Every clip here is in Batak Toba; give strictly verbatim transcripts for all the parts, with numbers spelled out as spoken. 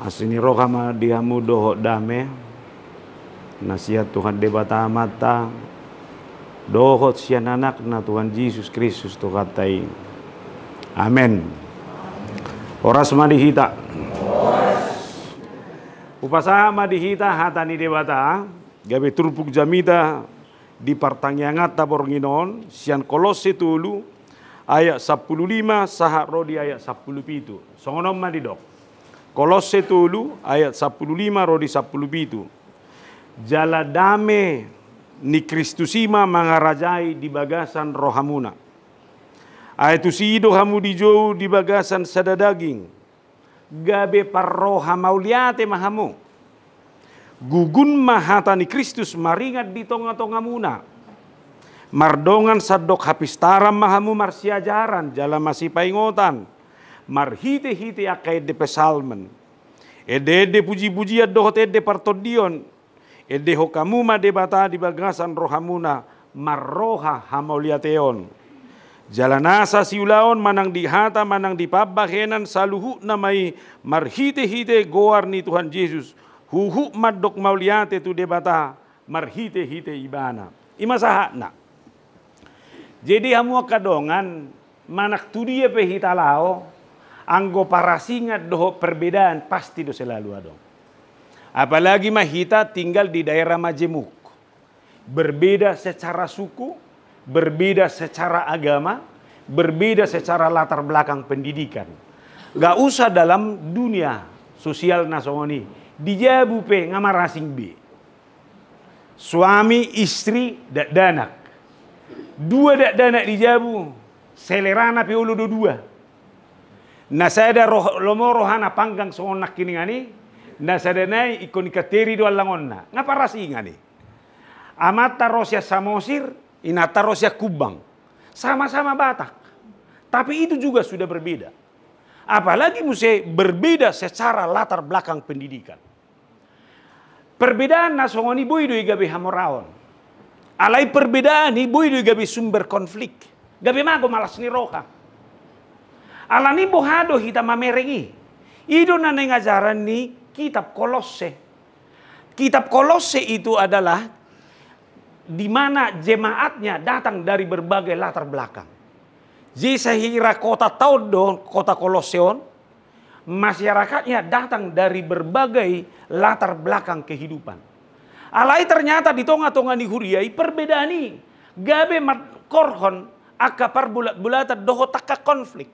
Asi ni roha ma di hamu dohot dame na sian Tuhan Debata Amanta dohot sian Anakna Tuhan Jesus Kristus Tuhanta i. Amen. Horas ma di hita. Hupasahat ma di hita hata ni Debata, gabe turpuk jamita di partangianganta borngin on, sian Kolosse tolu ayat sampulu lima sahat ro di ayat sampulu pitu. Songon on ma didok. Kolosse tolu ayat sampulu lima ro di sampulu pitu. Jala dame ni Kristus i ma mangarajai di bagasan rohamuna. Ai tusi do hamu dijou di bagasan sada daging, gabe parroha mauliate ma hamu. Gugun ma hata ni Kristus maringan di tongatongamuna. Mardongan sandok hapistaran ma hamu marsiajaran jala masipaingotan, marhitehite angka ende psalmen, endeende pujipujian dohot ende partondion. Endehon hamu ma Debata di bagasan rohamuna marroha hamauliateon. Jala nasa siulaon manang di hata manang di pambahenan, saluhutna ma i marhitehite goar ni Tuhan Jesus, huhut mandok mauliate tu Debata marhitehite Ibana. I ma sahatna. Jadi hamu angka dongan, manang tu dia pe hita laho, anggo parasingan dohot perbedaan pasti do selalu adong. Apalagi ma hita tinggal di daerah majemuk. Berbeda secara suku, berbeda secara agama, berbeda secara latar belakang pendidikan. Gak usah dalam dunia sosial na songon i, di jabu pe nga marasing be. Suami, istri, dakdanak. Dua dakdanak di jabu, selerana pe olo do dua. Na sada roh-, lomo rohana panggang songon nangkiningan i, na sada nai ingkon i kateri do allangonna. Nga parasingan i. Amanta ro sian Samosir, inanta ro sian Kumbang. Sama-sama Batak. Tapi itu juga sudah berbeda. Apalagi muse berbeda secara latar belakang pendidikan. Perbedaan na songon i boi do i gabe hamoraon. Alai perbedaan i boi do i gabe sumber konflik. Gabe mago ma las ni roha. Alani boha do hita mamereng i? I do na naeng ajaran ni kitab Kolosse. Kitab Kolosse itu adalah di mana jemaatnya datang dari berbagai latar belakang. Jadi sahira kota taon do kota Kolosse on, masyarakatnya datang dari berbagai latar belakang kehidupan. Alai ternyata di tongatonga ni huria i perbedaan i gabe mangkorhon angka parbulatbulatan dohot angka konflik.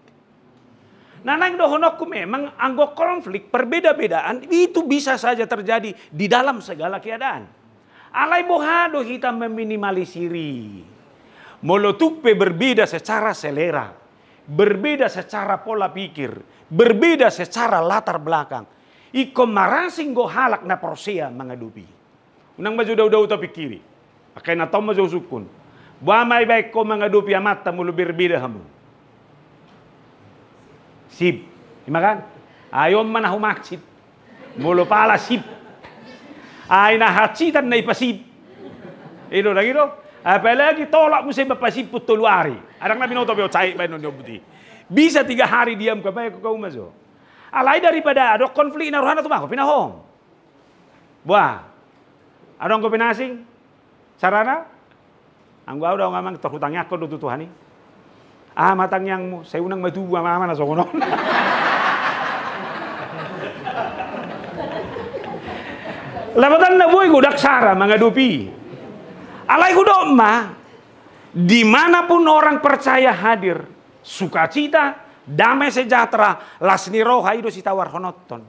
Na naeng dohononku memang anggo konflik, perbedaan itu bisa saja terjadi di dalam segala keadaan. Alai boha do hita meminimalisir i? Molo tung pe berbeda secara selera, berbeda secara pola pikir, berbeda secara latar belakang, ingkon marasing do halak na porsea mangadopi. Unang ma jo daudau tapingkiri. Angka inanta on ma jo husungkun. Boha ma ibaen ho mangadopi amanta molo berbeda hamu? Sip. I ma kan? Ai on ma na humansit. Molo pala sip. Ai na hansitan na ipasip. I do, dang i do. Apalagi tolap muse mapasip tolu ari. Adang na binoto be on, sai baen on di ombut i. Bisa tiga hari diam, kabaen ho ma jo. Alai daripada adong konflik na rohana tu mago pinahom. Boha? Adong dope na asing carana? Anggo au do, amang, tor hutangiangkon do tu Tuhan i. Aha ma tangiangmu? Sai unang ma tubu amang na songon on. Lapatanna boi godang cara mangadopi. Alai hudok ma, di mana pun orang percaya hadir, sukacita, damai sejahtera, las ni roha i do sitawarhononton.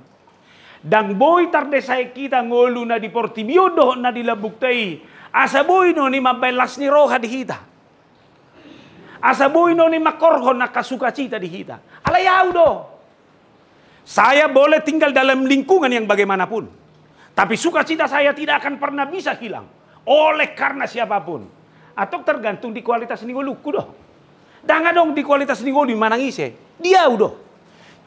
Ndang boi tardesaek hita ngolu na di portibi on dohot na di lambungta i, asa boi non i mambaen las ni roha di hita. Asa boi non i mangkorhon angka sukacita di hita. Alai au do. Saya boleh tinggal dalam lingkungan yang bagaimanapun, tapi sukacita saya tidak akan pernah bisa hilang oleh karena siapapun. Atau tergantung di kualitas ni ngolungku do. Ndang adong di kualitas ni ngolu i manang ise. Di au do.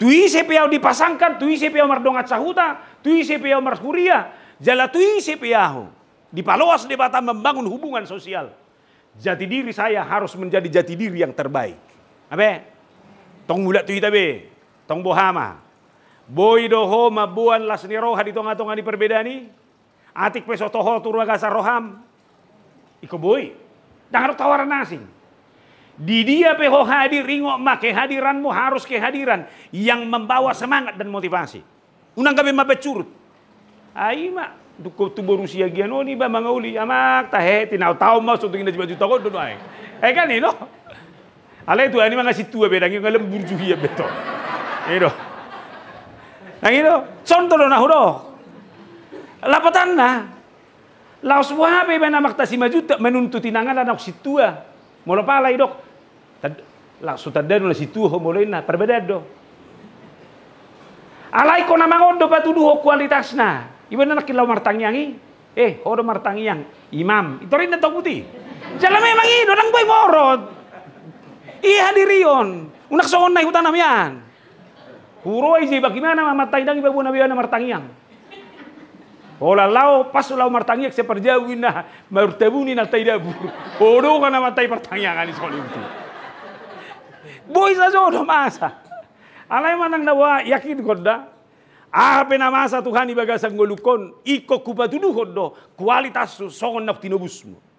Tu ise pe au dipasangkan, tu ise pe au mardongan sahuta, tu ise pe au marhuria, jala tu ise pe au dipaloas Debata membangun hubungan sosial, jati diri saya harus menjadi jati diri yang terbaik. Ape? Tong mulak tu hita be. Tong boha ma? Boi do ho mamboan las ni roha di tonga-tonga ni perbedaan i? Atik pe so toho tu bagasan roham. Ingkon boi. Ndang adong tawaran asing. Di dia pe ho hadir, ingot ma, kehadiranmu harus kehadiran yang membawa semangat dan motivasi. Unang gabe mambaen surut. Ai ma, dung ho tu boru Siagian on iba mangauli, amang, tahe, tinaon-taon ma, songon i na simanjuntak on do nuaeng. Eh, kan i do. Alai tu ani mangasintua be, ndang i nga lembur juhia be to. I do. Ndang i do. Contoh do na hudok. Lapatanna. Laos boha pe iba na amanta Simanjuntak manuntut inanganna naung sintua. Molo pala idok. Tad-, laos so tanda do na sintua ho molo inna, parbadaan do. Alai ingkon na mangan do patuduhon kualitasna. Iba na nangkin laho martangiang i. Eh, ho do martangiang. Imam. I torinna tong buti. Jala memang i do, ndang boi morot. I hadirion. Unang songon na i hutanami an. Huroi je bagaimana ma amanta i, ndang iba bona be na martangiang. Holan laho, pas laho martangiang, sian parjabu inna, martabuni na tai dapur. Ho do kan amanta i partangiangan i songon i buti. Boi sajo do masa. Alai manang na boha, yakinkon da. Aha pe na masa Tuhan i bagasan ngolungkon, ingkon hupatuduhon do kualitasmu songon na tinobusmu.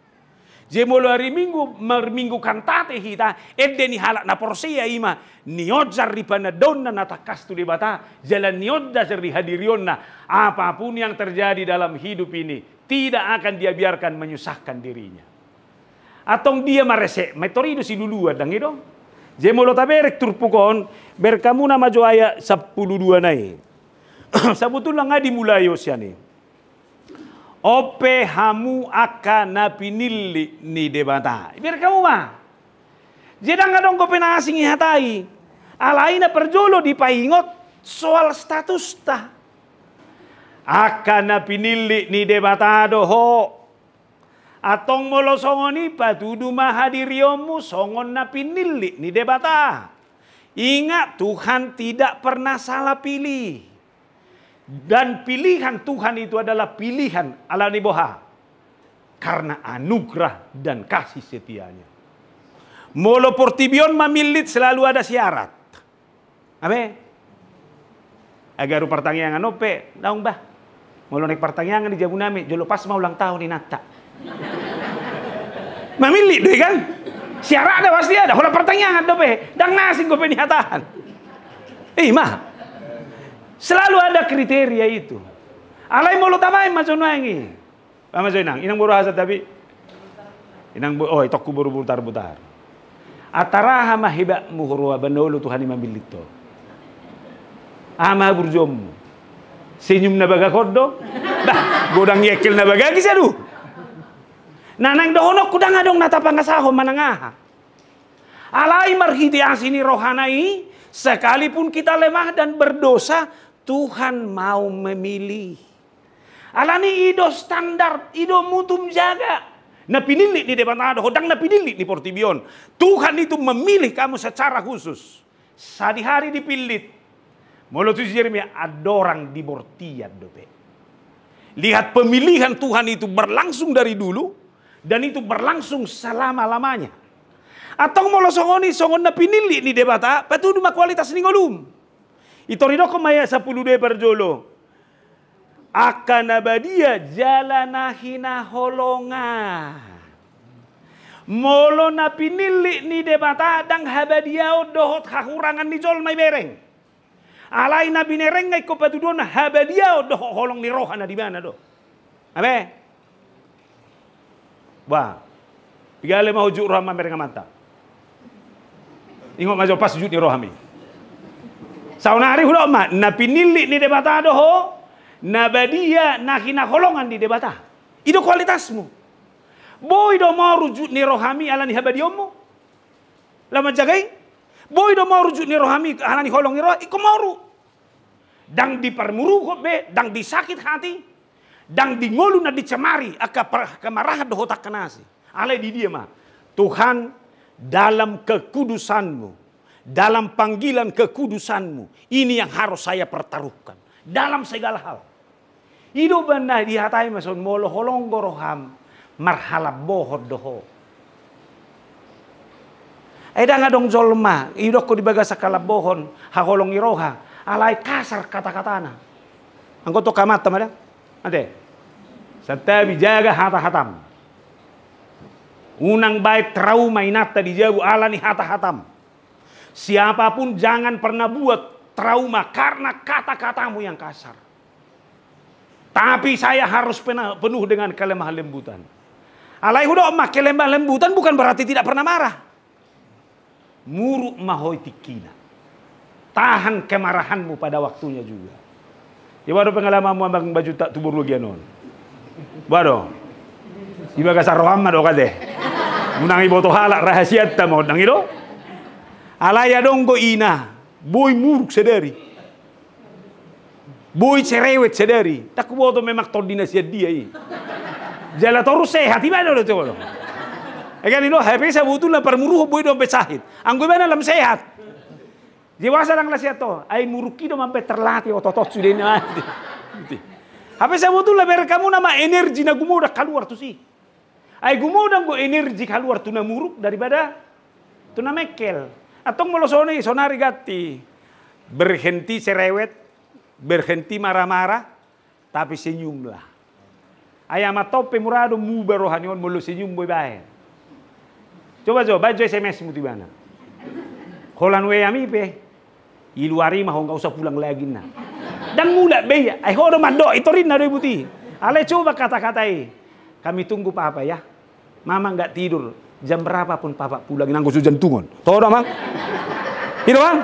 Jadi molo ari Minggu, marminggu kantate hita, ende ni halak na porsea i ma, nionjar di panandaonna na tangkas tu Debata, jala nionjar di hadirionna, apapun yang terjadi dalam hidup ini, tidak akan dia biarkan menyusahkan dirinya. Antong dia ma resek, ma i tor i do siluluan, ndang i do. Jadi molo tabereng turpuk on, bereng hamuna ma jo ayat sampulu dua na i. Sabotulna nga dimulai ho sian i. On pe hamu angka na pinillit ni Debata. Ibereng hamu ma. Jadi ndang adong dope na asing i hata i. Alai na parjolo dipaingot soal statusta. Angka na pinillit ni Debata do ho. Antong molo songon i, patudu ma hadirionmu songon na pinillit ni Debata. Ingat, Tuhan tidak pernah salah pilih. Dan pilihan Tuhan itu adalah pilihan ala ni boha? Karena anugerah dan kasih setia-Nya. Molo portibi on mamillit, selalu ada syarat. Abe? Agar ro partangiangan on pe, naung bah. Molo naeng partangiangan di jabunami, jolo pas ma ulang tahun inanta. Mamillit do i kan? Syaratna pasti ada, holan partangiangan dope, ndang na asing dope nihatahon. I ma. Selalu ada kriteria itu. Alai molo tabaen ma jo nuaeng i. Aha ma jo inang, inang boru aha santabi? Inang bo-, oh, itongku boru Butarbutar. Antara aha ma hebatmu huroha, ba na olo Tuhan i mamillit ho? Aha ma haburjuonmu? Senyum na bagak on do? Bah, godang i angkel na bagak i sadu. Na naeng dohononku, ndang adong na tapangasahon manang aha. Alai marhite asi ni rohana i, sekalipun kita lemah dan berdosa, Tuhan mau memilih. Alani i do standar, i do mutu jaga. Na pinillit ni Debata do ho, ndang na pinillit ni portibi on. Tuhan itu memilih kamu secara khusus. Sadihari dipillit. Molo tu si Jeremia, andorang di bortian dope. Lihat, pemilihan Tuhan itu berlangsung dari dulu dan itu berlangsung selama-lamanya. Antong molo songon i, songon na pinillit ni Debata, patudu ma kualitas ni ngolum. I tor idokkon ma ayat sampulu dua parjolo. Angka na badia jala na hinaholongan. Molo na pinillit ni Debata, ndang habadiaon dohot hahurangan ni jolma ibereng. Alai na binerengna ingkon patuduonna habadiaon dohot holong ni roha na di ibana do. Abe? Bah, piga ale ma ho jut roham mambereng amanta. Ingot ma jo pas jut ni roham i. Saonari hudok ma, na pinillit ni Debata do ho, na badia, na hinaholongan ni Debata. I do kualitasmu. Boi do moru jut ni roham i alani habadiaonmu. Laho manjaga i. Boi do moru jut ni roham i alani holong ni roha, ingkon moru. Ndang diparmuruhon be, ndang disakit hati, ndang di ngolu na dicemari angka par-, kemarahan dohot angka na asing. Alai di dia ma? Tuhan, dalam kekudusan-Mu, dalam panggilan kekudusan-Mu, ini yang harus saya pertaruhkan dalam segala hal. I do umbahen na dihatai ma songon, molo holong do roham, marhalambohon do ho. Ai ndang adong jolma, idokkon di bagasan halambohon, haholong ni roha, Alai kasar kata-katana. Anggo tong amanta ma da. Ate. Santabi, jaga hata-hatam. Unang baen trauma inanta di jabu ala ni hata-hatam. Siapapun jangan pernah buat trauma karena kata-katamu yang kasar. Tapi saya harus pena-, penuh dengan kelemah lembutan. Alai hudok ma, kelemah lembutan bukan berarti tidak pernah marah. Muruk ma ho i tingkina. Tahan kemarahanmu pada waktunya juga. Iba do pengalamanmu, Amang Bajuntak, tu boru logian on? Iba do. Di bagasan roham ma do, ate. Unang iboto halak rahasianta ma on, ndang i do? Alai adong do ina, boi muruk sadari. Boi cerewet sadari. Ndang huboto memang tondi na sian dia i. Jala torus sehat, ibana do, coba do. Ega ni do, hape sabotulna parmuruhon boi do ampe sahit. Anggo ibana lam sehat. Dia boasa ndang las ia to, ai muruk i do mambaen terlatih otot-otot sude na. Hape sabotulna, bereng hamu nama, energi na gumodang kaluar tusi. Ai gumodang do energi kaluar tu na muruk daripada tu na mengkel. Antong molo songon i, sonari ganti. Berhenti cerewet, berhenti marah-marah, tapi senyumlah. Ai amanta on pe mura do muba rohana on molo senyum boi baen. Coba jo, baen jo S M S-mu tu ibana. Holan W A-mi pe. I luar i ma ho, nggak usah pulang lagi na. Ndang mulak be ia. Ai ho do mandok i, torinna do i buti. Alai coba kata-kata i. Kami tunggu papa ya. Mama nggak tidur, jam berapa pun papa pulang, nanggo so jantungon. Toho do, Amang? I do, Amang?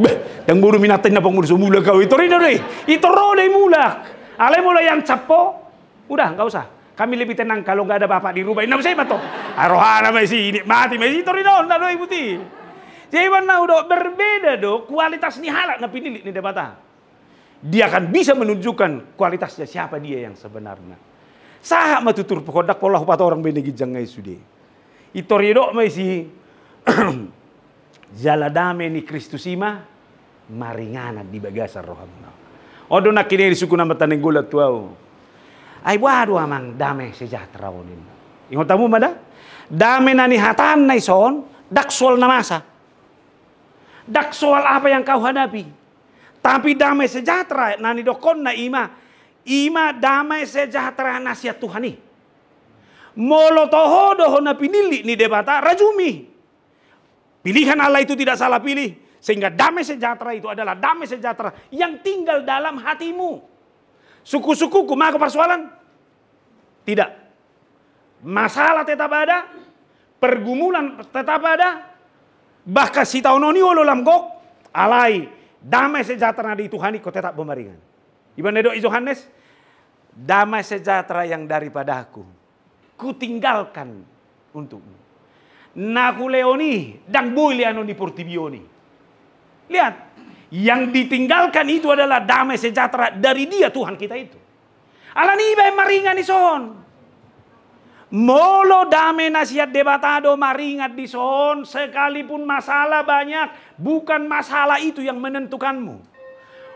Beh, ndang bodo minattain na pangmulu so mulak au, i torinna do i. I tor ro do i mulak. Alai molo ian cap ho, udah, nggak usah. Kami lebih tenang kalau nggak ada bapak di rumah. Inna muse ma to. Ai rohana ma isi, nikmati ma isi, torinna on na do i buti. Jadi, iba na hudok, berbeda do kualitas ni halak na pinillit ni Debata. Dia akan bisa menunjukkan kualitasnya, siapa dia yang sebenarnya. Sahat ma tu turpuk on, ndang pola hupatorang be na ginjang nai sude. I tor i didok ma isi, jala dame ni Kristus i ma maringanan di bagasan rohamuna. On do nangkin i disungkun Amanta Nainggolan tu ahu. Ai boha do, Amang, dame sejahtera on, ninna. Ingot hamu ma da, dame na nihatana i son, ndang soal na masa. Ndang soal apa yang kau hadapi. Tapi dame sejahtera na nidokkonna i ma, i ma dame sejahtera na sian Tuhan i. Molo toho do ho na pinillit ni Debata, rajumi. Pilihan Allah itu tidak salah pilih, sehingga dame sejahtera itu adalah dame sejahtera yang tinggal dalam hatimu. Sungkun-sungkunku, mago persoalan? Tidak. Masalah tetap ada, pergumulan tetap ada, bahkan sitaonon i olo lam gok, alai dame sejahtera na di Tuhan i ingkon tetap maringan. Iba na didok i Johannes, dame sejahtera yang daripada-Ku, Kutinggalkan untukmu. Na Hulehon i, ndang boi leanon di portibi on i. Lihat, yang ditinggalkan itu adalah dame sejahtera dari Dia, Tuhan kita itu. Alani i baen maringan dison. Molo dame na sian Debata do maringan dison, sekalipun masalah banyak, bukan masalah itu yang menentukanmu.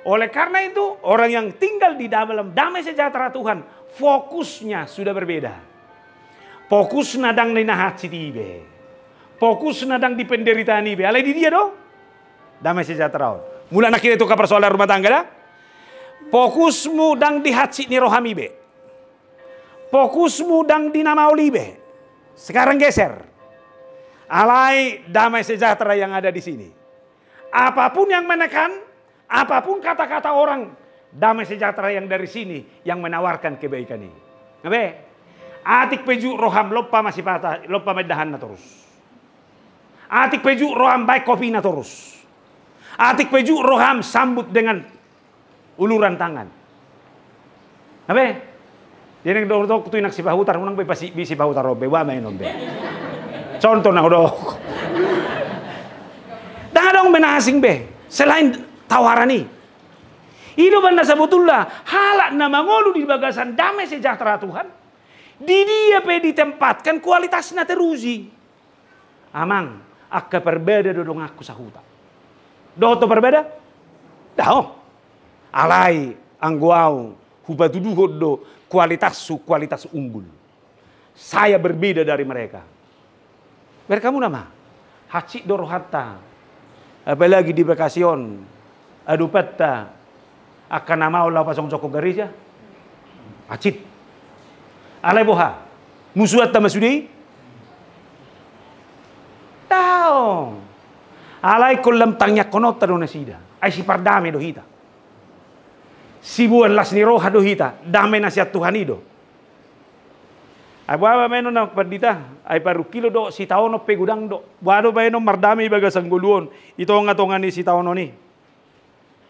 Oleh karena itu, orang yang tinggal di dalam damai sejahtera Tuhan, fokusnya sudah berbeda. Fokusna ndang di na hansit i be. Fokusna ndang di penderitaan i be. Alai di Dia do damai sejahtera on. Mulak nangkin tu angka persoalan rumah tangga da. Fokusmu ndang di hansit ni roham i be. Fokusmu ndang di na maol i be. Sekarang geser. Alai damai sejahtera yang ada di sini. Apapun yang menekan, apapun kata-kata orang, damai sejahtera yang dari sini yang menawarkan kebaikan ini. Abe, atik pe jut roham, lompa ma sipata, lompa ma indahanna torus. Atik pe jut roham, baen kopina torus. Atik pe jut roham, sambut dengan uluran tangan. Abe? Jadi dok tu inak Sipahutar, unang be pasi, be Sipahutar on be, boha ma i on be. Contoh na hudok. Ndang adong be na asing be selain tawaran i. I do umbahen na sabotulna halak na mangolu di bagasan damai sejahtera Tuhan, di dia pe ditempatkan kualitasna teruji. Amang, angka parbada do donganku sahuta. Dohot do parbada? Daong. Alai anggo ahu hupatuduhon do kualitashu kualitas unggul. Saya berbeda dari mereka. Bereng hamu nama, hansit do rohanta. Apalagi di Bekasi on. Adopanta angka na maol laho pajongjongkon gareja. Acit. Alai boha? Musuanta ma sude i? Daong. Alai ingkon lam tangiangkononta do nasida. Ai sipardame do hita. Siboan las ni roha do hita. Dame na sian Tuhan i do. Ai boha ma baenon na pandita? Ai parungkilon do, sitaonon pe godang do. Boha do baenon mardame i bagasan ngolu on, i tongatonga ni sitaonon i?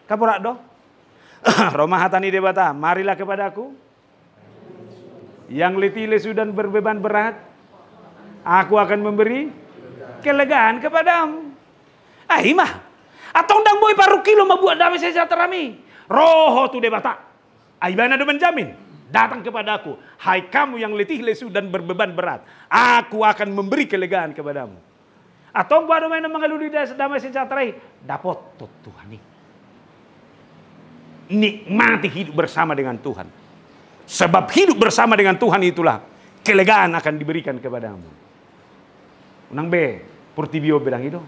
Kan borat do? Ro ma hata ni Debata, marilah kepadaku yang letih lesu dan berbeban berat, aku akan memberi kelegaan kepadamu. Ah, i ma. Antong ndang boi parungkilon mambuat dame sejahtera i. Ro ho tu Debata. Ai ibana do menjamin. Datang kepadaku, hai kamu yang letih lesu dan berbeban berat, aku akan memberi kelegaan kepadamu. Antong boha do baenon mangalului da-, damai sejahtera i? Dapothon Tuhan i. Nikmati hidup bersama dengan Tuhan. Sebab hidup bersama dengan Tuhan itulah kelegaan akan diberikan kepadamu. Unang be portibi on be ndang i do.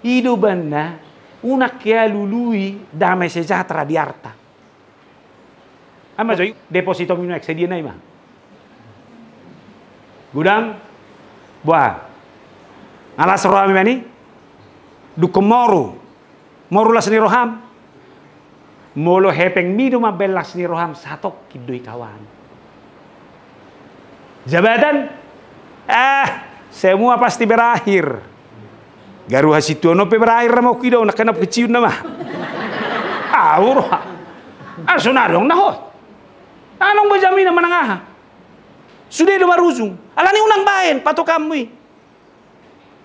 I do umbahen na unang hea lului damai sejahtera di arta. Ama jo i deposito mi nuaeng, sediana i ma. Godang, boha? Nga las roham i ma ni? Dungkon moru. Moru las ni roham. Molo hepengmi do mambaen las ni roham, satongkin do i kawan. Jabatan? Ah, semua pasti berakhir. Garu hasintuonon pe berakhir nama, oki do, nangkin na pensiun nama. Au roha. Ah, so na adong na hot. Adong be jaminan manang aha. Sude do marujung. Alani unang baen patokanmu i.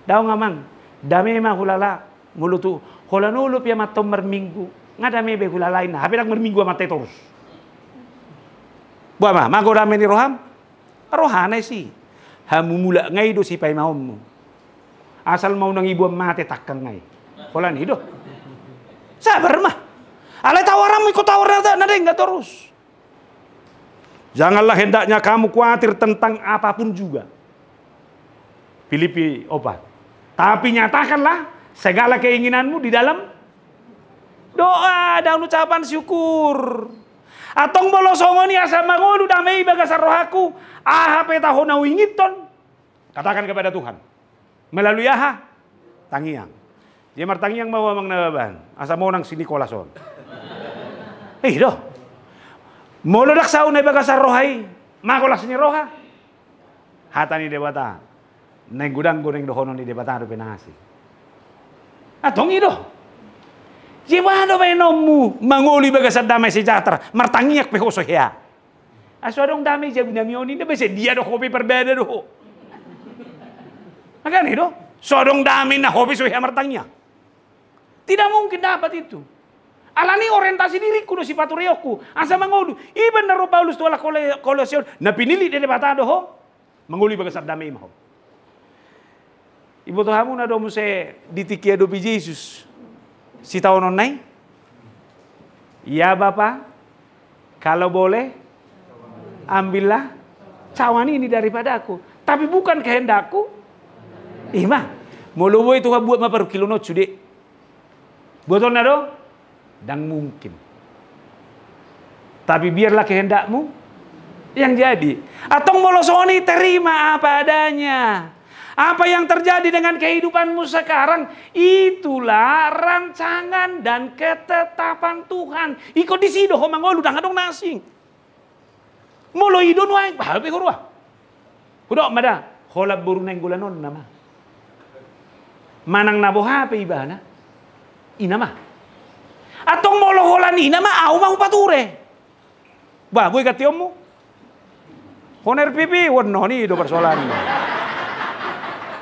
Daong amang, dame ma hulala. Molo tu holan olo pe amanta on marminggu, nga dame be hulala inna, hape ndang marminggu amanta i torus. Boha ma, mago dame ni roham? Rohana i si. Hamu mulak nga i do sipaimaonmu. Asal ma unang iboan mate tangkang nga i. Holan i do. Sabar ma. Alai tawaranmu ingkon tawar na, na denggan torus. Janganlah hendaknya kamu khawatir tentang apapun juga. Filipi opat. Tapi nyatakanlah segala keinginanmu di dalam doa dan ucapan syukur. Antong molo songon i asa mangolu dame i bagasan rohangku, aha pe tahe na huinginhon, katakan kepada Tuhan. Melalui aha? Tangiang. Jadi martangiang ma ho amang na baban, asa monang si Nikolas on. I do. Molo ndang saut na i bagasan roha i, mago las ni roha. Hata ni Debata, naeng godang do, naeng dohonon ni Debata dope na asing. Antong i do. Jadi boha do baenonmu mangolu i bagasan damai sejahtera, martangiang pe ho so hea? Ai so adong dame i jabu nami on, inda be, sai dia do ho pe parbada do ho. Makana i do, so adong dame na ho pe so hea martangiang. Tidak mungkin dapat itu. Alani orientasi diringku do sipatureonku asa mangolu. Ibaen na ro Paulus tu halak Kole-, Kolose on, na pinillit ni Debata do ho. Mangolu i bagasan dame i ma ho. Iboto hamu na do muse di tingki adopi Jesus sitaononna i? Ya Bapa, kalau boleh, ambillah cawan ini daripadaku. Tapi bukan kehendakku. I ma. Molo boi Tuhan, buat ma parungkilon on sude. Buatonna do? Ndang mungkin. Tapi biarlah kehendakmu yang jadi. Antong molo songon i, terima apa adanya. Apa yang terjadi dengan kehidupanmu sekarang, itulah rancangan dan ketetapan Tuhan. Ingkon disi do ho mangolu, ndang adong na asing. Molo i do nuaeng, bah, be ho roha. Hudok ma da, holan boru Nainggolan on nama. Manang na boha pe ibana, i nama. Antong molo holan i nama, au ma hupature. Bah, boi gantionmu. Ho na R P P, won, non i do parsoalan.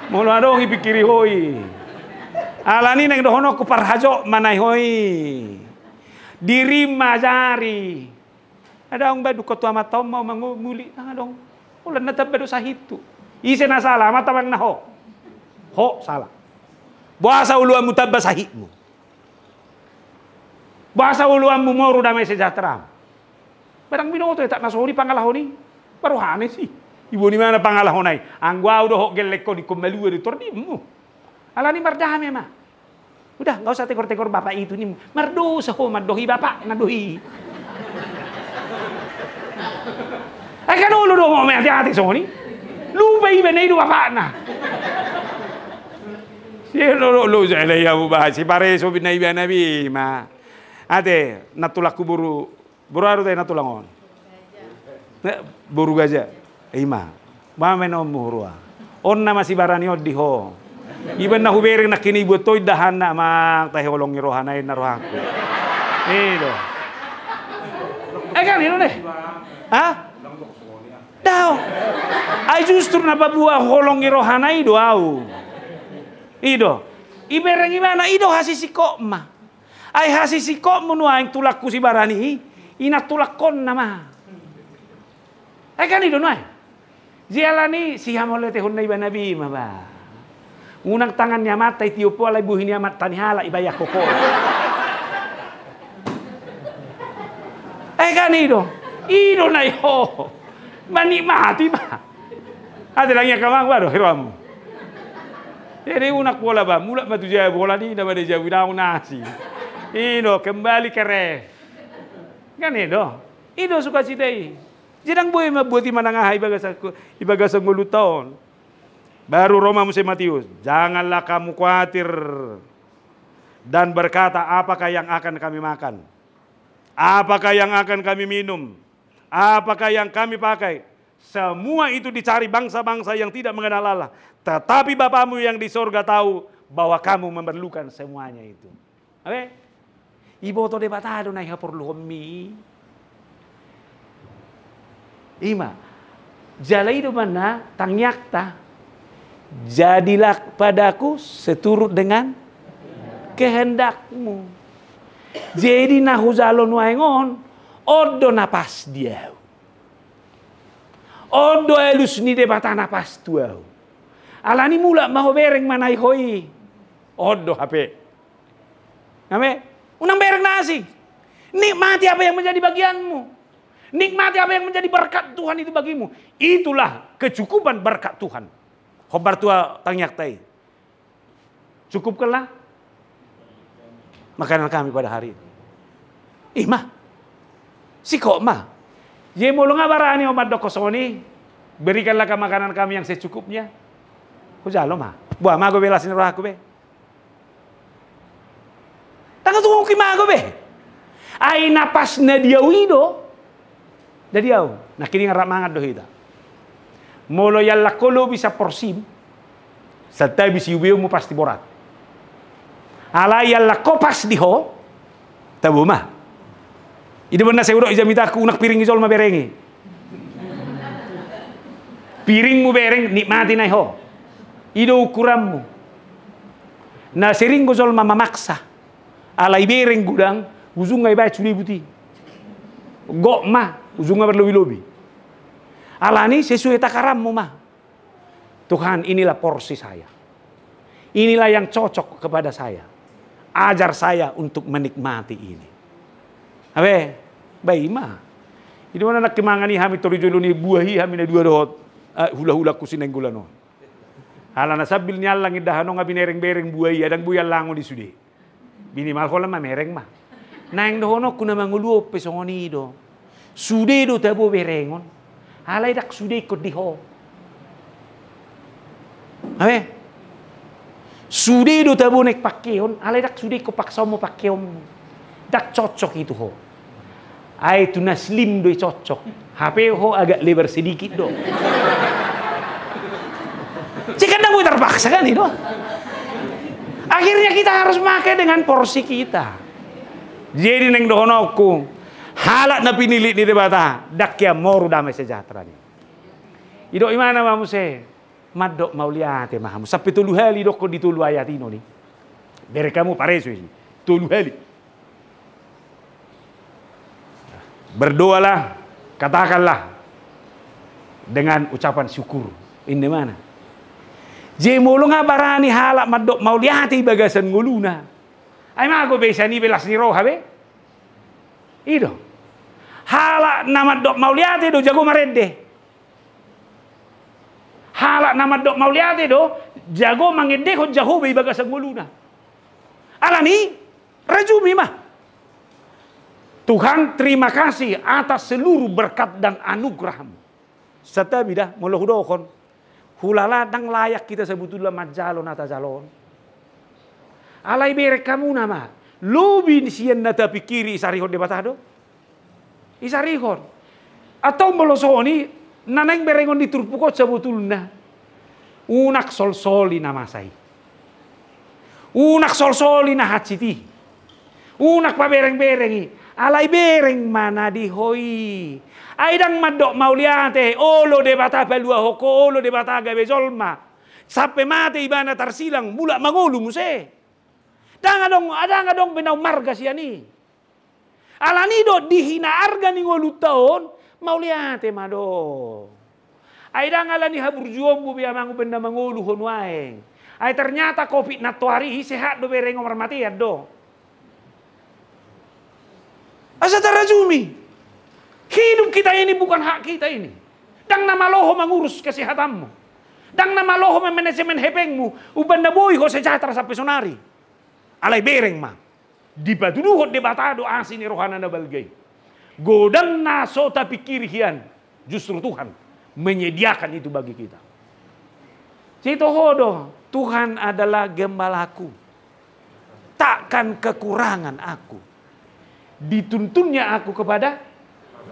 Molo adong i pingkiri ho i. Alani naeng dohononku, parhajot ma nai ho i. Dirim ma ajari. Ndang adong ba dungkon tu amanta on ma ho mangoli, ndang adong. Holan na tamba do sahithu. Ise na sala, amanta manang na ho? Ho sala. Boasa oloanmu tamba sahitmu? Boasa oloanmu moru damai sejahtera? Ba ndang binoto etak na songon i pangalahon i. Ba rohana i si. Iboan i ma na pangalahon i. Anggo au dohot gellengkon, ingkon malua do tordimmu. Alani mardame ma. Udah, nggak usah tegor-tegor bapak itu, ni mardosa ho, mandok i bapakna do i. Ai kan olo do mau mate-mate songon i. Lupa iba na i do bapakna. Si lo lo lo jala ia buba si pareso bina iba na bima. Ate, na tulakku boru Boru aru te na tulang on. Eh, boru gaja. Ima. Mame no muhurua. On na masibarani on di ho. Iba na hubereng na kini buat toit dahan na mang tahe holong i roha na ina rohaku. Ido. Eh kan ido deh. Hah? Dao. Ai justru na pabuat holong i roha na ido au. Ido. Ibereng ibana ido hasisi kok ma. Ai hasisi kok mu nuaeng tulakku sibarani i, ina tulakkon nama. Ai kan ido nuaeng. Jialani sihamole tehon na iba na bima ba. Unang tangan ni amanta i tiop alai buhi ni amanta ni halak iba ia koko. Ai kan ido. Ido na i ho. Manikmati ba. Ate langi akamang ba do hiroamu. Jadi unak bola ba mulak ma tu jabu holan i na ba di jabu daun nasi. Ido kembali ke ref. Kan ido. Ido sukacita i. Jadi ndang boi ma buat i manang aha i bagasan i bagasan ngolunta on. Baru ro ma muse Matius, janganlah kamu khawatir dan berkata, apakah yang akan kami makan? Apakah yang akan kami minum? Apakah yang kami pakai? Semua itu dicari bangsa-bangsa yang tidak mengenal Allah. Tetapi Bapamu yang di sorga tahu bahwa kamu memerlukan semuanya itu. Abe? Iboto Debata do na i haporluhonmi. Ima. Jala i do mana tangiangta. Jadilah padaku seturut dengan kehendakmu. Jadi na hujalo nuaeng on, on do na pas di ahu. On do alus ni Debata na pas tu ahu. Alani mulak ma ho bereng ma na i ho i. On do hape. Abe? Unang bereng na asing. Nikmati apa yang menjadi bagianmu. Nikmati apa yang menjadi berkat Tuhan itu bagimu. Itulah kecukupan berkat Tuhan. Hombar tua tangiangta i. Cukupkanlah makanan kami pada hari ini. Ima. Sikok ma. Jadi molo nga barani ho mandok songon i, berikanlah makanan kami yang secukupnya. Hujalo ma. Boha ma go be las ni rohaku be. Ndang tuhuki ma go be. Ai na pas na di ahu i do. Na di ahu. Na kini nga rap mangan do hita. Molo iallang ho lobi saporsim, santabi siubeonmu pasti borat. Alai iallang ho pas di ho, tabo ma. I do na sai hudok i jamitangku unak piring ni jolma bereng i. Piringmu bereng nikmati na i ho. I do ukuranmu. Na sering do jolma mamaksa. Alai bereng godang, ujungna ibaen sude buti. Gok ma, ujungna marlobi-lobi. Alani sesuai takaranmu ma. Tuhan, inilah porsi saya. Inilah yang cocok kepada saya. Ajar saya untuk menikmati ini. Abe, ba ima. I do na nangkin mangan i hami toru jolo ni buah i hami na dua dohot. Eh, hula-hula ku si Nainggolan on. Ala na sambil ni allang indahan on nga binereng-bereng buah i, ndang boi allangon i sude. Minimal holan mamereng ma. Naeng dohononku na mangolu on pe songon i do. Sude do tabo berengon. Alai ndang sude ingkon di ho. Abe? Sude do tabo naeng pangkeon, alai ndang sude ingkon paksaonmu pangkeonmu. Ndang cocok i tu ho. Ai tu na slim do i cocok. Hape ho agak lebar sedikit do. Jadi kan ndang boi terpaksa kan i do. Akhirnya kita harus make dengan porsi kita. Jadi naeng dohononku, halak na pinillit ni Debata, ndang hea moru damai sejahtera ni. I do imana ma muse, mandok mauliate ma hamu. Sampe tolu hali dokkon di tolu ayat i non i. Bereng hamu pareso i. Tolu hali. Berdoalah, katakanlah dengan ucapan syukur. Inna mana? Jadi molo nga barani halak mandok mauliate i bagasan ngoluna. Ai mago be sian i be las ni roha be. I do. Halak na mandok mauliate do jago marende. Halak na mandok mauliate do jago mangendehon Jahowa i bagasan ngoluna. Alani, rajumi ma. Tuhan, terima kasih atas seluruh berkat dan anugerah-Mu. Santabi da, molo hudokhon. Hulala ndang layak hita sabotulna manjalo na tajalo on. Alai bereng hamuna ma. Lobi sian na tapingkiri isarihon Debata do. Isarihon. Antong molo songon i, na naeng berengon ni turpuk on sabotulna. Unang solsoli na masa i. Unang solsoli na hansit i. Unang paberengbereng i. Alai bereng ma na di ho i. Ai ndang mandok mauliate, olo Debata paluahon ho, olo Debata gabe jolma. Sampe mate ibana tarsilang, mulak mangolu muse. Ndang adong, ndang adong be na ummarga sian i. Alani do dihina arga ni ngolunta on, mauliate ma do. Ai ndang alani haburjuonmu be amang umbahen na mangolu ho nuaeng. Ai ternyata covid na toari i sehat do bereng on, marmatean do. Asa tarajumi. Hidup kita ini bukan hak kita ini. Ndang na malo ho mangurus kesehatanmu. Ndang na malo ho mamanajemen hepengmu. Umbahen na boi ho sejahtera sampe sonari. Alai bereng ma. Dipatuduhon Debata do asi ni rohana na balga i. Godang na so tapingkiri hian, justru Tuhan menyediakan itu bagi kita. Jadi toho do, Tuhan adalah gembalaku. Takkan kekurangan aku. Dituntunnya aku kepada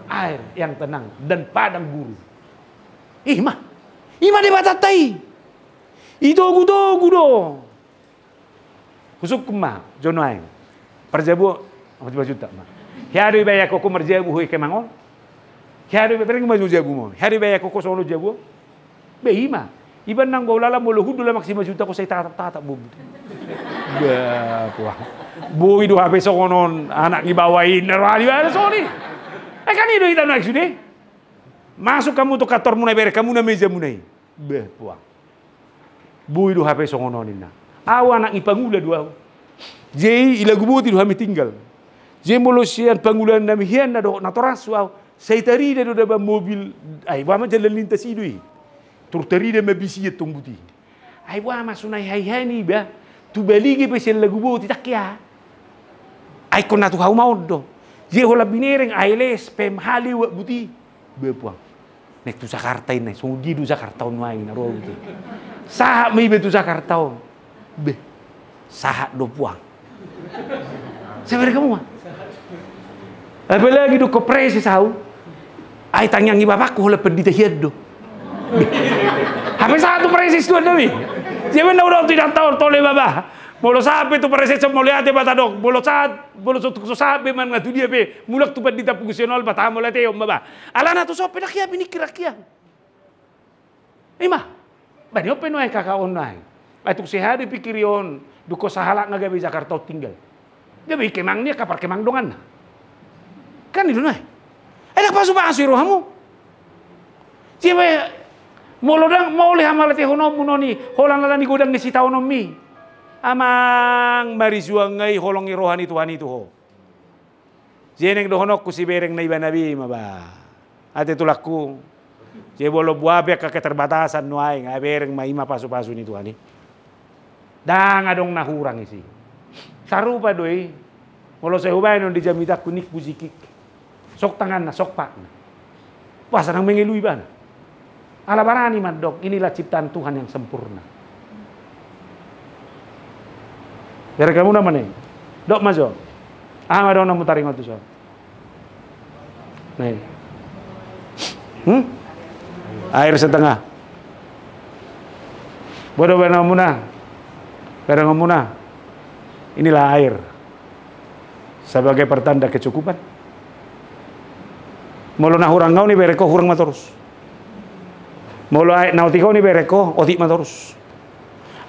air yang tenang dan padang gurun. Ima. Ima Debatanta i. Itogutogu do. Husungkun ma jo nuaeng. Parjabu, lima juta ma. Hea do ibaen ho marjabu ho i kemang on. Hea do ibaen, bereng ma jo jabu ma on. Hea do ibaen ho songon on jabu on. Be ima. Iba nang ba ulala molo hundul amang, lima juta ho sai tatap-tatap bobu. Bah, puang. Boi do hape songon on anak ni baoa i na roha ni baoa songon i. Eh, kan i do hita nuaeng sude. Masuk hamu tu kantormuna, bereng hamuna mejamuna i. Bah, puang. Boi do hape songon on ninna. Au anak ni pangula do au. Jadi i lagu boti do hami tinggal. Jadi molo sian pangula nami hian na dohot natoras do au. Sai tarida do daba mobil. Ai boha ma jalan lintas i do i. Tor tarida ma bisi i tong buti. Ai boha ma sonai haiha ni iba. Tu Balige pe sian lagu boti tangki a. Ai ingkon na tu hau ma on do. Jadi holan binereng ai les pem hale wak buti. Bah, puang. Naeng tu Jakarta i na, songon dia do Jakarta on nuaeng na ro au tu. Sahat ma iba tu Jakarta on. Bah. Sahat do puang. Sabar kamu ma. Apalagi do ingkon preses au. Ai tangiang ni bapakku holan pandita hian do. Bah. Hape sahat tu preses tu an nami. Jadi na udah tu inanta on tole baba. Molo sahat pe tu preses on mauliate ma tadok. Molo sahat, molo so, so sahat pe manang tu dia pe. Mulak tu pandita pungsi on, bah, mauliate on ma bah. Alana tu son pe ndang hea piningkir akia. Ima. Bah, ni on pe nuaeng kakak on nuaeng. Ai tung sai hea do ipingkiri on, dung sahalak na gabe Jakarta on tinggal. Gabe i kemang ni angka parkemang donganna. Kan i do nuaeng. Ai ndang pasupasu i rohamu. Jadi molo ndang mauliate hamalatehononmu nuaeng i, holan alani godang ni sitaononmi. Amang, marisuang i holong ni roha ni Tuhan i tu ho. Jadi naeng dohononku sibereng na ibana be i ma bah. Ate tulangku. Jadi molo boha pe angka keterbatasan nuaeng, ai bereng ma, ima pasupasu ni Tuhan i. Ndang adong na hurang isi. Sarupa do i. Molo sai hubaen on di jamitangku ningku jikik. Sok tanganna, sok patna. Bah, sai ndang mengeluh ibana. Ala barani mandok, inilah ciptaan Tuhan yang sempurna. Bereng hamuna ma ne. Dok ma jo. Aha ma dohononmu taringot tu son? Nih. Hmm? Air setengah. Bodo, bereng hamuna. Bereng hamuna. Inilah air. Sebagai pertanda kecukupan. Molo na hurang au nibereng ho, hurang ma torus. Molo aek na otik au nibereng ho, otik ma torus.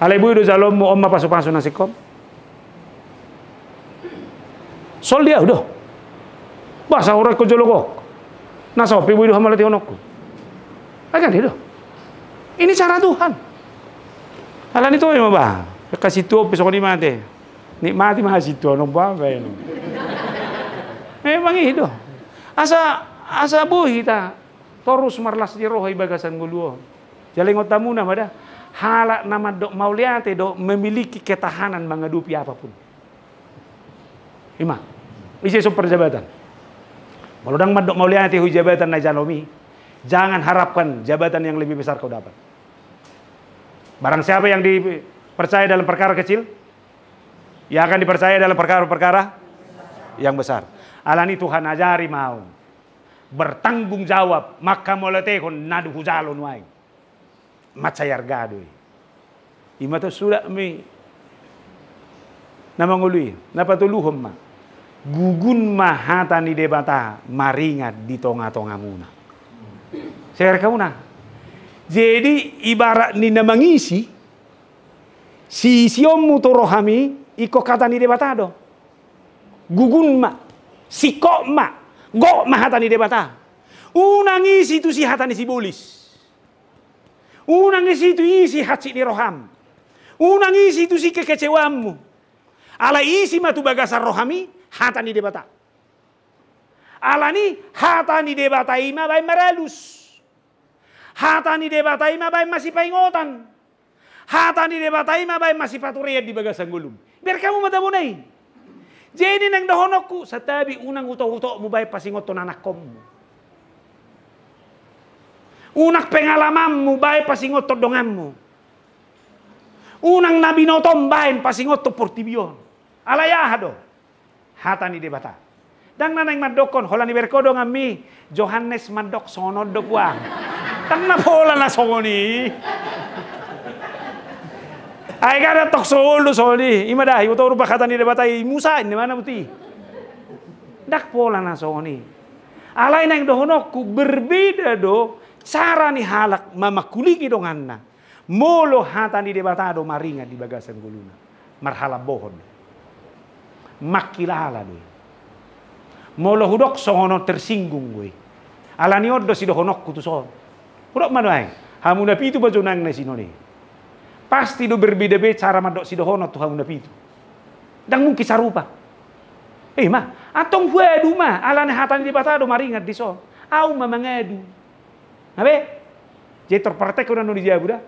Alai boi do jaloonmu on ma pasupasu na singkop. Soal dia do. Bah, sai hurang ho jolo gok. Na so pe boi do hamalatehononku. Agan dia do. Ini cara Tuhan. Alani toe ma bah. Kasih tuo pe songon i mate. Nikmati ma hasintuonon bah, baen. Memang i do. Asa, asa boi hita torus marlas ni roha i bagasan ngolu on. Jala ingot hamuna ma da, halak na mandok mauliate do memiliki ketahanan menghadapi apapun. Ima, ise so parjabatan. Molo ndang mandok mauliate ho di jabatan na dijalomi, jangan harapkan jabatan yang lebih besar kau dapat. Barang siapa yang dipercaya dalam perkara kecil, ia akan dipercaya dalam perkara-perkara yang besar. Alani Tuhan ajari ma au bertanggung jawab, manghamauliatehon na hujalo nuaeng. Mansai arga do i. Ima tong suda mi na mangolu i, na patoluhon ma. Gugun ma hata ni Debata maringan di tonga-tongamuna. Segar hamuna. Jadi ibarat ni na mangisi, siisionmu tu rohami, ingkon hata ni Debata do. Gugun ma, singkop ma, gok ma hata ni Debata. Unang isi tusi hata ni sibolis. Unang isi tusi hansit ni roham. Unang isi tusi kekecewammu. Alai isi ma tu bagasan rohami hata ni Debata. Alani hata ni Debata i ma baen maralus. Hata ni Debata i ma baen masipaingotan. Hata ni Debata i ma baen masipaturean di bagasan ngolum. Berkamu ma tabona i. Jadi naeng dohononku, santabi unang utokutokmu baen pasingothon anakkonmu. Unang pengalamanmu baen pasingothon donganmu. Unang na binotom baen pasingothon portibi on. Alai aha do? Hata ni Debata. Ndang na naeng mandokkon, holan iberko donganmi, Johannes mandok songon on do puang. Ndang na pola na songon i. Ai kada tong solu songon i. Ima da, iboto rupa hata ni Debata i Musa, inna ma na buti. Ndang pola na songon i. Alai naeng dohononku, berbeda do cara ni halak mamangkulingi donganna. Molo hata ni Debata do maringan di bagasan ngoluna, marhalambohon, mangkilala do i. Molo hudok songon on tersinggung do i. Alani on do sidohononku tuson. Hudok ma nuaeng, hamu na pitu ma jo nang na sinon i. Pasti do berbeda be cara mandok sidohonon tu hamu na pitu. Ndang mungkin sarupa. Ima, antong huadu ma, alani hata ni Debata do maringan dison. Au ma mangadu. Nga be? Jadi torpartek unang nunga di jabu da.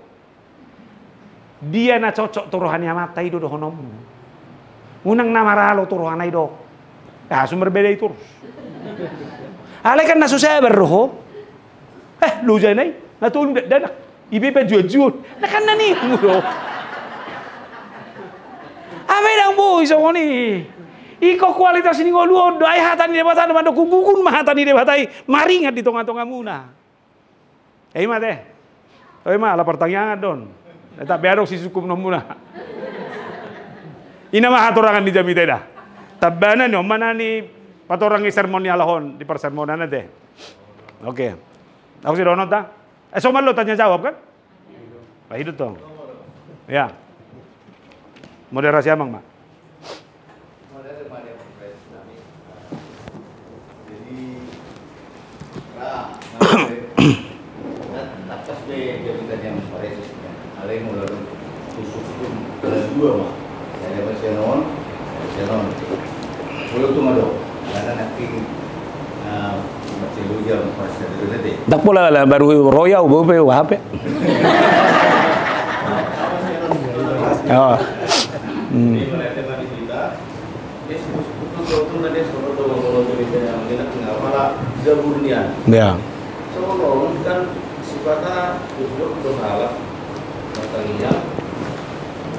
Dia na cocok tu roha ni amanta i do dohononmu. Unang na maralo tu rohana i do. Ah, sumber beda i torus. Alai kan na so sabar do ho. Eh, lojana i, na tolu dakdanak. I pe pajuanjuan. Na kan na nimu do. Ai ndang boi songon i. Ingkon kualitas ni ngolu on do, ai hata ni Debata do mandok, gugun ma hata ni Debata i maringan di tongatongamuna. Ima te. Ima ala partangiangan do on. Tamba adong sisungkunonmuna. I nama hatorangan ni jamita i da. Tambana ni on ma na ni patorangi sermon ni halak on di parsermonan ate. Oke. Au sidohononta. Eh, somal do tanya jawab kan? Bah, hidup tong. Ya. Moderasi amang ma. Jadi, ndang pola lah baru royal, baru pe, wah, pe. Oh. Hmm. Dia sebut-sebut tu, tu, tu, na dia sebut tu, ngomong tu, dia punya, dia nak tinggal pala, dia burnian. Ya. So, ngomong kan, sifatna, duduk, tu, halak, matang iya.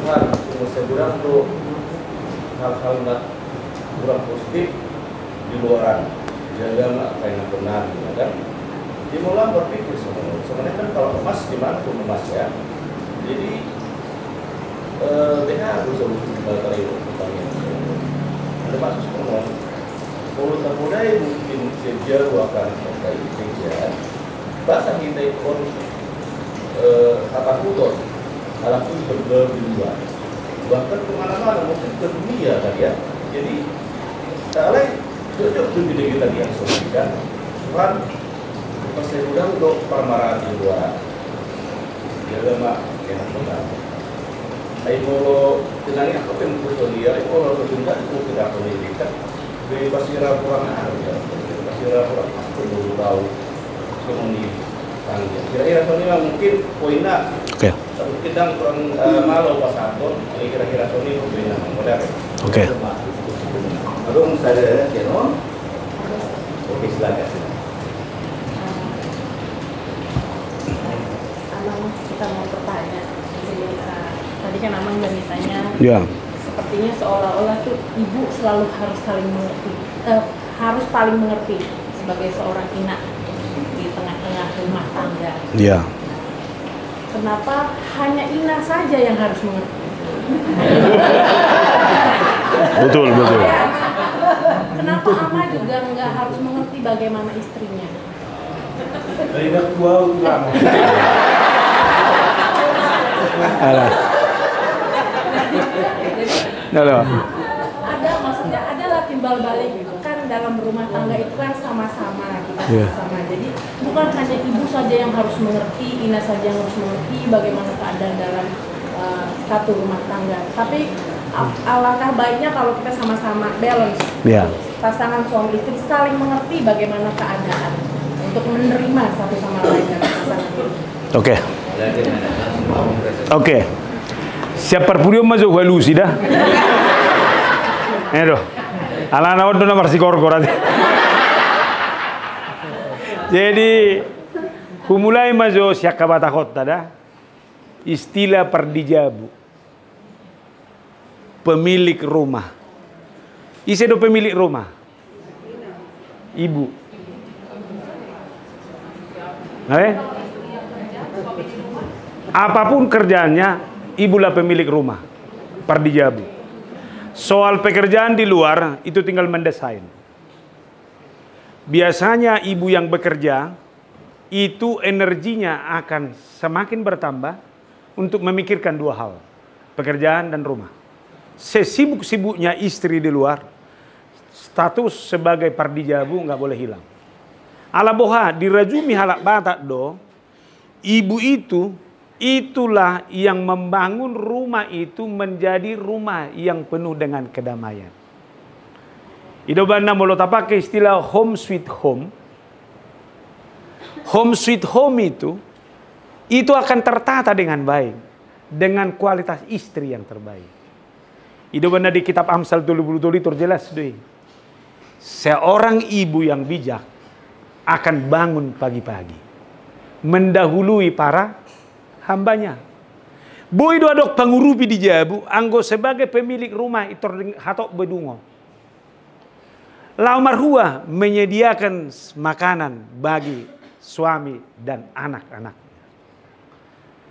Kan, cuma sebulan tu, hal-hal nak kurang positif di luaran. Jaga ma, apa yang benar, ya kan? Dia mula berpikir sebenarnya. Sebenarnya kan kalau emas, gimana pun emas, ya. Jadi, Eh, beha do saluhut batal i do pertanyaan. Ada maksud ngomong, kalau tak boleh mungkin kerja dua kali pakai kerja, bahasa kita itu, eh, kata putus, alam itu bergerak di luar. Bahkan kemana-mana, mungkin ke dunia kali ya. Jadi, tak lain, cocok tu kita, kita diasumsikan. Tuhan, pasti udah do parmaraan di luar. Dia ma, enak banget. Ai molo tinangi aku kan personil, ai molo aku tinangi aku tidak pendidikan. Be pasira kurang ajar, pasira kurang ajar dulu tahu. Songon i tanggi. Kira-kira songon i mungkin poinna. Oke. Mungkin ndang kurang, eh, malo pasahathon, kira-kira songon i poinna. Modal. Oke. Dong, sada, ya, no? Oke, silakan. Amang, kita mau bertanya. Jadi, eh, tadi kan Amang udah ditanya, ya, sepertinya seolah-olah tuh ibu selalu harus saling mengerti, eh, harus paling mengerti sebagai seorang ina di tengah-tengah rumah tangga. Ya. Kenapa hanya ina saja yang harus mengerti? Betul, betul. Kenapa ama juga nggak harus mengerti bagaimana istrinya? Dari dak tua ulang. Alah. Jadi, alah, ada, maksudnya, adalah timbal balik gitu. Kan dalam rumah tangga itu kan sama-sama, kita, iya, sama-sama. Jadi, bukan hanya ibu saja yang harus mengerti, ina saja yang harus mengerti bagaimana keadaan dalam, eh, satu rumah tangga. Tapi, a-, alangkah baiknya kalau kita sama-sama balance. Iya. Pasangan suami istri saling mengerti bagaimana keadaan untuk menerima satu sama lain dan pasangan. Oke. Oke. Siap parpudi on ma jo hualusi da. Edo. Alana on do na marsikorkor ate. Jadi, humulai ma jo sian habatahonta da. Istilah pardijabu. Pemilik rumah. Ise do pemilik rumah? Ibu. Eh? Apapun kerjaannya, ibulah pemilik rumah. Pardijabu. Soal pekerjaan di luar, itu tinggal mendesain. Biasanya ibu yang bekerja, itu energinya akan semakin bertambah untuk memikirkan dua hal, pekerjaan dan rumah. Sesibuk-sibuknya istri di luar, status sebagai pardijabu nggak boleh hilang. Ala boha, dirajumi halak Batak do, ibu itu, itulah yang membangun rumah itu menjadi rumah yang penuh dengan kedamaian. I do umbahen na molo tapake istilah home sweet home, home sweet home itu, itu akan tertata dengan baik, dengan kualitas istri yang terbaik. I do umbahen na di kitab Amsal tolu pulu tolu i terjelas do i. Seorang ibu yang bijak akan bangun pagi-pagi, mendahului para hambanya. Boi do adong pangurupi di jabu, anggo sebagai pemilik rumah i tor hatop be dungo. Laho marhua menyediakan makanan bagi suami dan anak-anak.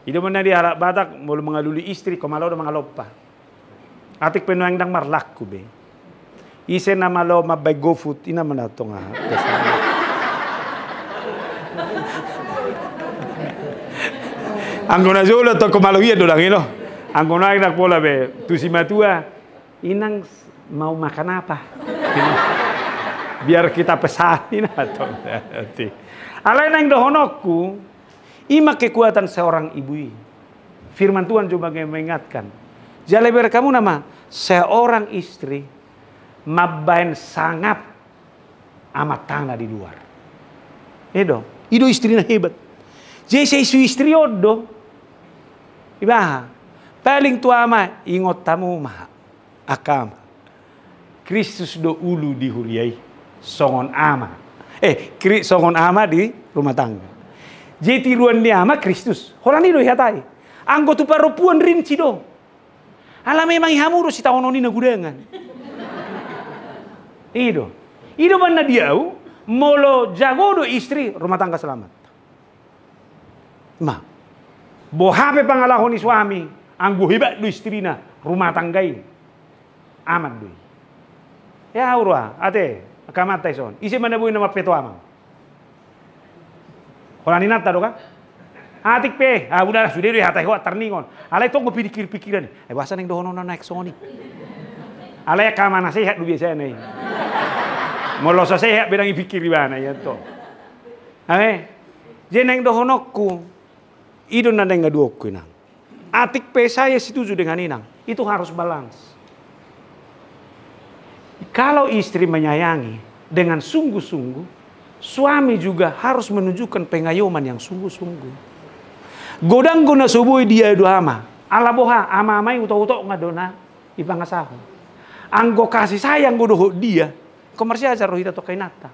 I do umbahen na di halak Batak, molo mangalului istri, ingkon malo do mangalompa. Atik pe nuaeng ndang marlaku be. Ise na malo mambaen GoFood, i na manang tonga. Anggo na jolo tong ingkon malo hian do ndang i do. Anggo nuaeng ndang pola be, tu simatua, "Inang s-, mau makan apa?" Biar kita pesan, i na tong. Alai naeng dohononku, i ma kekuatan seorang ibu i. Firman Tuhan juga mengingatkan. Jala ibereng hamu nama, seorang istri mambaen sangap amatana di luar. I do, i do istri na hebat. Jadi sai so istri on do. Ibaha, paling tu ama, ingot hamu ma. Angka ama. Kristus do ulu di huria i. Songon ama. Eh, Kri-, songon ama di rumah tangga. Jadi tiruan ni ama Kristus. Holan i do ihatai. Anggo tu parompuan rinci do. Ala memang i hamu do sitaonon i na gudangan. I do. I do umbahen na di au, molo jago do istri, rumah tangga selamat. Ma. Boha pe pangalaho ni suami, anggo hebat do istrina, rumah tangga i aman do i. Ia, ura, ate, angka amanta i son. Ise ma na boi na mampeto amang? Holan inanta do kan? Atik pe, ah, udahlah, sude do ihatai ho, tarningot. Alai tong do pingkir-pingkiran. Eh, boasa naeng dohononna naeng songon i? Alai angka ama na sehat do biasana i. Molo so sehat be ndang ipingkir ibana i, antong. Ae, jadi naeng dohononku, i do na naeng haduonku, inang. Atik pe saya setuju dengan inang, itu harus balance. Kalau istri menyayangi dengan sungguh-sungguh, suami juga harus menunjukkan pengayoman yang sungguh-sungguh. Godang do na so boi diadu ama, ala boha, ama-ama i utok-utok nga do na ipangasahon. Anggo kasih sayang do dohot dia, ingkon marsiajar do hita tu angka inanta.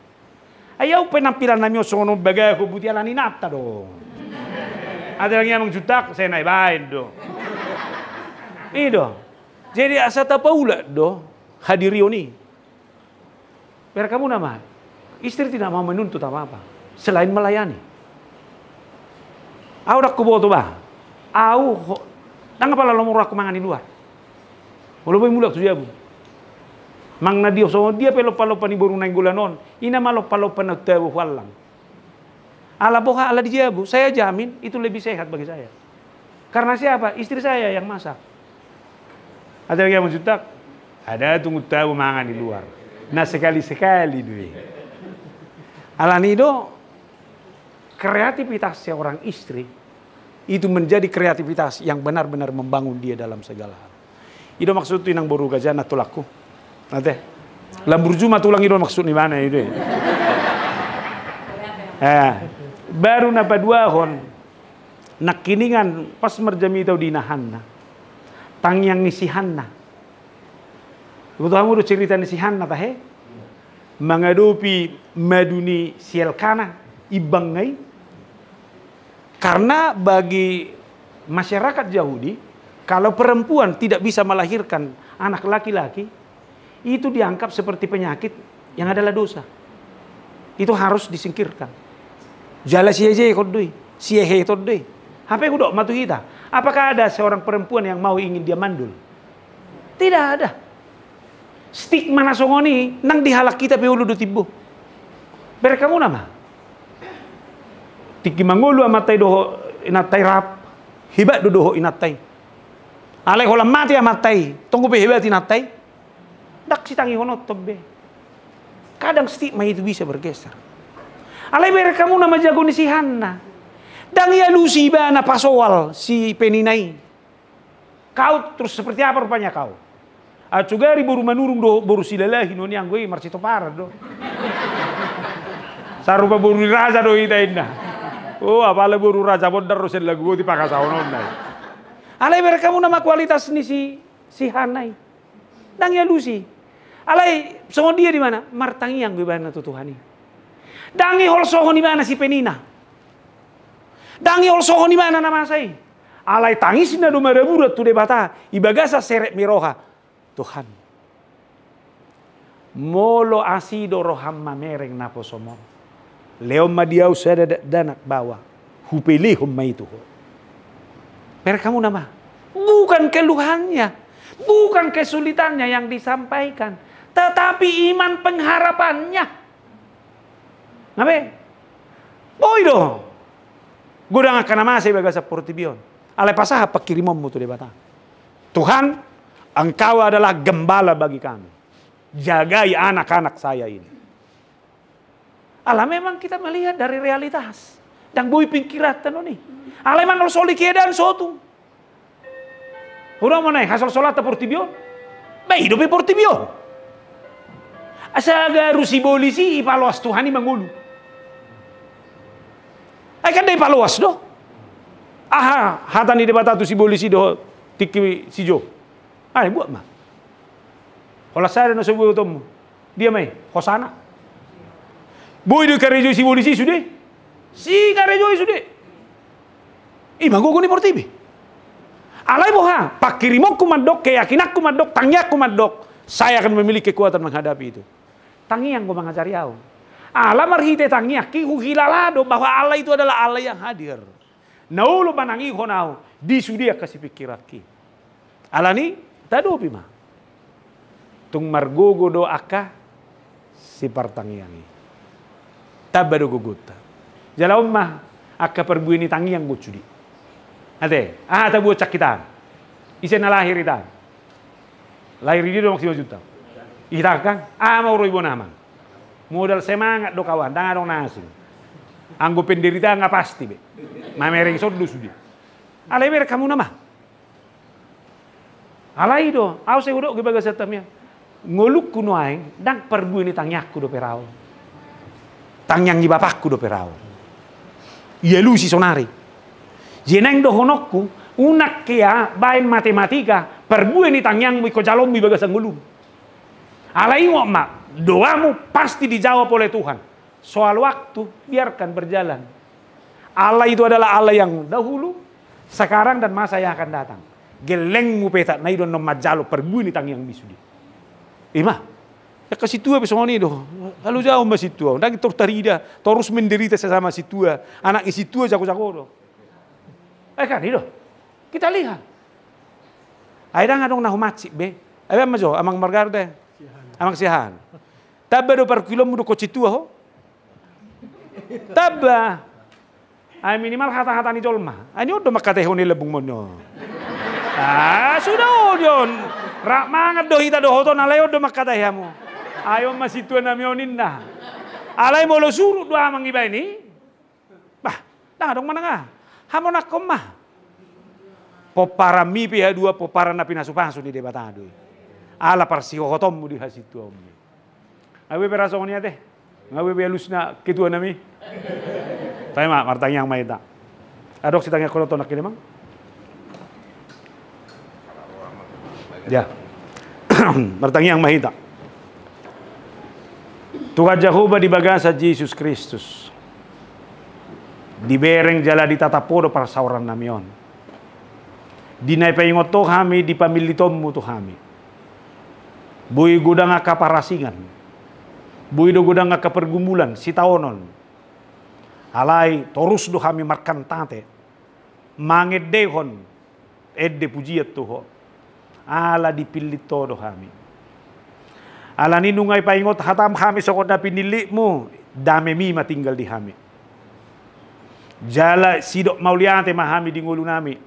Ai au penampilan nami on songon on bagahon buti ala ni inanta do. Ate, dang i amang Juntak, sai na i baen do. I do. Jadi asa tapaulak do hadirion i. Bereng hamu nama, istri tidak mau menuntut apa-apa selain melayani. Au dang huboto bah. Au ho-, dang apala lomo rohangku mangan di luar. Molo boi mulak tu jabu. Manang na dia songon dia pe lompa-lompa ni boru Nainggolan on, i nama lompa-lompa na tabo huallang. Ala boha, ala di jabu, saya jamin itu lebih sehat bagi saya. Karena siapa? Istri saya yang masak. Ate, dang i amang Juntak, ada tung tabo mangan di luar. Na sekali-sekali do i. Ala ni do, kreativitas seorang istri itu menjadi kreativitas yang benar-benar membangun dia dalam segala hal. I do maksudhu, inang boru gajana tulangku. Ate. Lam burju ma tulang, i do maksud ni ibana i do. Eh, baru na paduahon, nangkiningan pas marjamita au di ina Hanna. Tangiang ni si Hanna. Iboto hamu do cerita ni si Hanna tahe? Mangadopi madu ni si Elkana, imbangna i. Karena bagi masyarakat Yahudi, kalau perempuan tidak bisa melahirkan anak laki-laki, itu dianggap seperti penyakit yang adalah dosa. Itu harus disingkirkan. Jala siejehon do i, sieheton do i. Hape hudok ma tu hita, apakah ada seorang perempuan yang mau ingin dia mandul? Tidak ada. Stigma na songon i nang di halak hita pe olo do timbo. Bereng hamu nama, tingki mangolu amanta i dohot inanta i rap, hebat do dohot inanta i. Alai holan mate amanta i, tong pe hebat inanta i. Dang sitangihononhon be. Kadang stigma itu bisa bergeser. Alai bereng hamu nama, jago ni si Hanna, dang ialusi ibana pasoal si Penina i. Kau terus seperti apa rupanya kau? Acu gari boru Manurung do, boru Silalahi, noni anggo i marsitoparan do. Sarupa boru ni raja do hita inna. Oh, apala boru Raja Bondan do sian lagu boti pangasahononna i. Alai bereng hamu nama kualitas ni si, si Hanna i. Dang ialusi. Alai songon dia di mana? Martangiang do ibana tu Tuhan i. Dang iholsohon ibana si Penina. Dang iholsohon ibana na masa i. Alai tangisna do maraburat tu Debata, i bagasan serep ni roha. Tuhan, molo asi do roham mamereng naposom on, lehon ma di ahu sada dakdanak baoa, hupelehon ma i tu Ho. Bereng hamu nama, bukan keluhannya, bukan kesulitannya yang disampaikan, tetapi iman pengharapannya. Nga be? Boi do godang angka na masa i bagasan portibi on. Alai pasahat panghirimonmu tu Debata. Tuhan, Engkau adalah gembala bagi kami. Jagai anak-anak saya ini. Ala memang kita melihat dari realitas. Dang boi pingkiranta noni. Alai manolsoli keadaan sotung. Hudok ma nai, hasolsolanta portibi on. Ba i dope portibi on. Asa garu sibolis i ipaloas Tuhan i mangolu. Ai kan dang ipaloas do. Aha hata ni Debata tu sibolis i dohot tingki si Job? Ai buat ma. Holan sada na so botomu. Dia ma i, hosana. Boi do ikarejoi sibolis i sude? Sikarejoi sude. I ma gogo ni portibi. Alai boha, panghirimonku mandok, keyakinanku mandok, tangiangku mandok, saya akan memiliki kekuatan menghadapi itu. Tangiang do mangajari ahu. Ala marhite tangiangki huhilala do bahwa Allah itu adalah Allah yang hadir. Na olo manangihon ahu di sude angka sipingkiranki. Alani, tadopi ma. Tung margogo do angka sipartangiang i. Tamba do gogonta. Jala on ma angka parbue ni tangiang do sude. Ate, aha tabuat sian hita? Ise na lahir hita? Lahir i dia do maksimal juta. Hita kan? Aha ma huroha ibana amang? Modal semangat do kawan, dang adong na asing. Anggo penderitaan nga pasti be. Mamereng son do sude. Alai bereng hamu nama. Alai do, ahu sai hudok di bagasan tangiang. Ngolungku nuaeng, dang parbue ni tangiangku dope ra on. Tangiang ni bapakku dope ra on. Ialusi sonari. Jadi naeng dohononku, unang hea baen matematika, parbue ni tangiangmu ingkon jaloonmu di bagasan ngolum. Alai ingot ma, doamu pasti dijawab oleh Tuhan. Soal waktu, biarkan berjalan. Allah itu adalah Allah yang dahulu, sekarang, dan masa yang akan datang. Gellengmu pe, tak na i do annon manjalo parbue ni tangiang i sude. Ima. Angka sintua pe songon i do. Alu jaon ma sintua. Ndang torus tarida, torus menderita sesama sintua. Anak ni sintua jago-jago do. Eh kan, i do. Kita lihat. Ai ndang adong na humansip be. Ai baen ma jo, Amang Margarda. Amang Siahaan. Tamba do parungkilonmu dohot sintua ho? Tamba. Ai minimal hata-hata ni jolma. Ai on do mangkatahon i lambung monyo. Ah, sudah on. Rap mangan do hita dohot on, alai on do mangkatahon hamu. Ai on ma sintua nami on ninna. Alai molo surut do amang ibaen i. Bah, ndang adong manang aha. Hamonangkon ma. Pomparanmi pe i haduan pomparan na pinasu-pasu ni Debata do i. Ala parsihohotonmu di hasintuaonmi. Nga boi pe ra songon i ate. Nga boi pe alusna ketua nami. Tahe ma, martangiang ma hita. Adong sitangiangkon on nangkin, Amang? Ya. Martangiang ma hita. Tuhan Jahowa, di bagasan Jesus Kristus, dibereng jala ditatap Ho do parsaoran nami on. Di na dipaingot Ho hami, di pamillitonmu tu hami. Boi godang angka parasingan. Boi do godang angka pergumulan sitaonon. Alai torus do hami markantate, mangendehon ende pujian tu Ho. Ala dipillit Ho do hami. Alani nunga dipaingot hatam hami songon na pinillitmu, damemi ma tinggal di hami. Jala sidok mauliate ma hami di ngolu nami.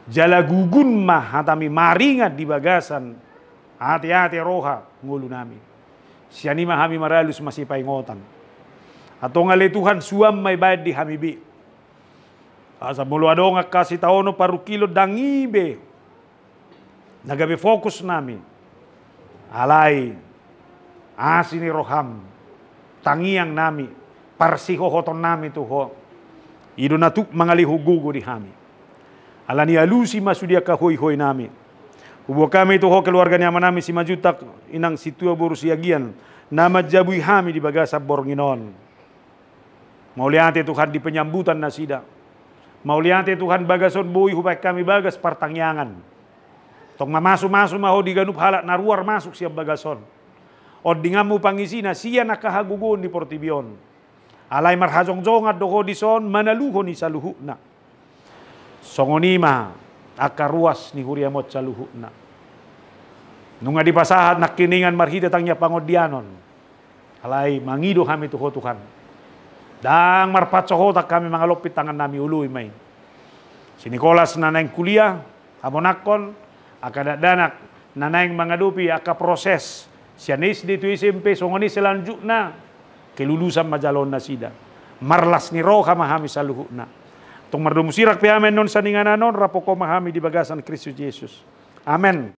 Jala gugun ma hatami maringan di bagasan ate-ate roha ngolu nami. Sian i ma hami maralus masipaingotan. Antong ale Tuhan, suan ma ibaen di hami be. Asa molo adong angka sitaonon parungkilon, ndang i be na gabe fokus nami. Alai asi ni roham, tangiang nami, parsihohoton nami tu Ho, i do na tuk mangalehon gogo di hami. Alani alusi ma sude angka hoihoi nami. Huboan hami tu Ho keluarga ni ama nami Simanjuntak, inang sintua boru Siagian, na manjabui hami di bagasan borngin on. Mauliate Tuhan di penyambutan nasida. Mauliate Tuhan, bagas on boi hubaen hami bagas partangiangan. Tong mamasu-masu ma Ho di ganup halak na ruar masuk sian bagas on. Ondinganmu pangisina sian angka hagogoon di portibi on. Alai marhajongjongan do Ho dison manaluhon i saluhutna. Songon i ma angka ruas ni huriam on saluhutna. Nunga dipasahat nangkiningan marhite tangiang pangondianon. Alai mangido hami tu Ho Tuhan. Ndang marpansohotan hami mangalompit tangan nami, oloi ma i. Si Nikolas na naeng kuliah, hamonangkon, angka dakdanak na naeng mangadopi angka proses sian S D tu S M P, songon i selanjutna, kelulusan ma jaloon nasida. Marlas ni roha ma hami saluhutna. Tong mardomu sirang pe hami annon sian inganan on, rap hongkop ma hami di bagasan Kristus Jesus. Amen.